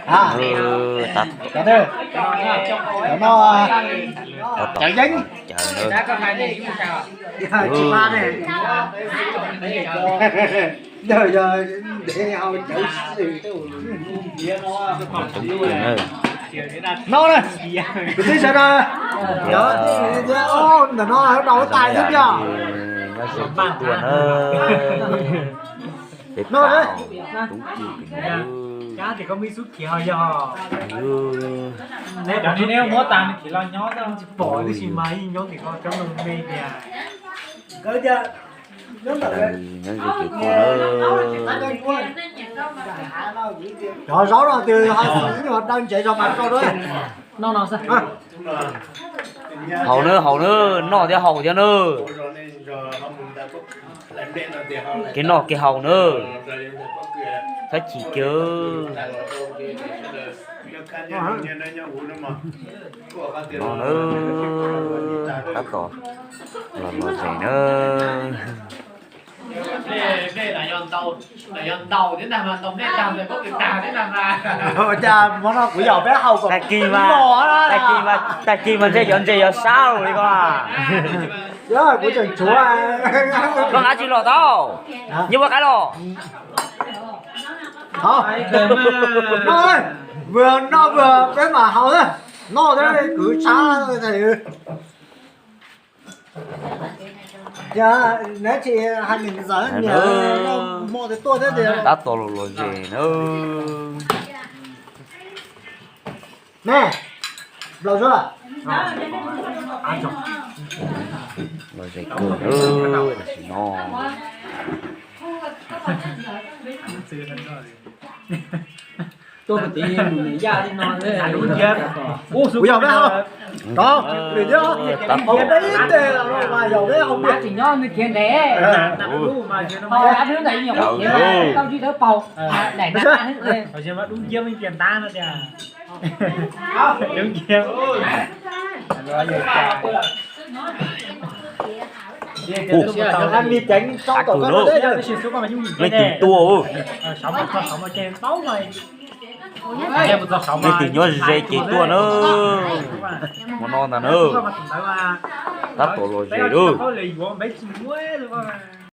Cov no, cov yeeb. Yog, yog ntev hau cawv xwb. No na, kwv tij sawv daws, ntawm no lawv daus tais xwb tiag. No, muab tas nws khiav los nyob tsis pom tib si mas yeej nyob tim ko coob me tiag. Cov zaub no twg ho xwm nyuag daw ntsev zog mas rau dua. Haus na, haus na, noj thiab haus thiab na. Kev noj kev haus na. Txhob chim kiag. No na, tab tom los los zes na. Cas mov no kuv yog peb haus kom tag kis mas, tag kis mas, tag kis mas ntshe cov ntses yuav sab li ko. Kuv tseem tshuav. Koj nqa tsis los tau. Nyias ua qaib los. Noj, noj peb mam haus na. Noj thiab kwv tshab. Neb tsis hais nws ntxawm niam, muaj tias tuaj thiab tias. Tab tom los los zes na. Ne, nplaum suab. Los zes kawg na, tam sim no. Kuv yog peb hau, rov, peb ib teg los mas yog peb hau, tsis nyob nws khiav ntev. Ab hnub ntawd nyuam qhuav khiav tau tsis dawb paug, daim na. Leej twg tuaj? Leej twg nyob ze ces tuaj na. Hmo no ntag na. Tab tom los zes lawm.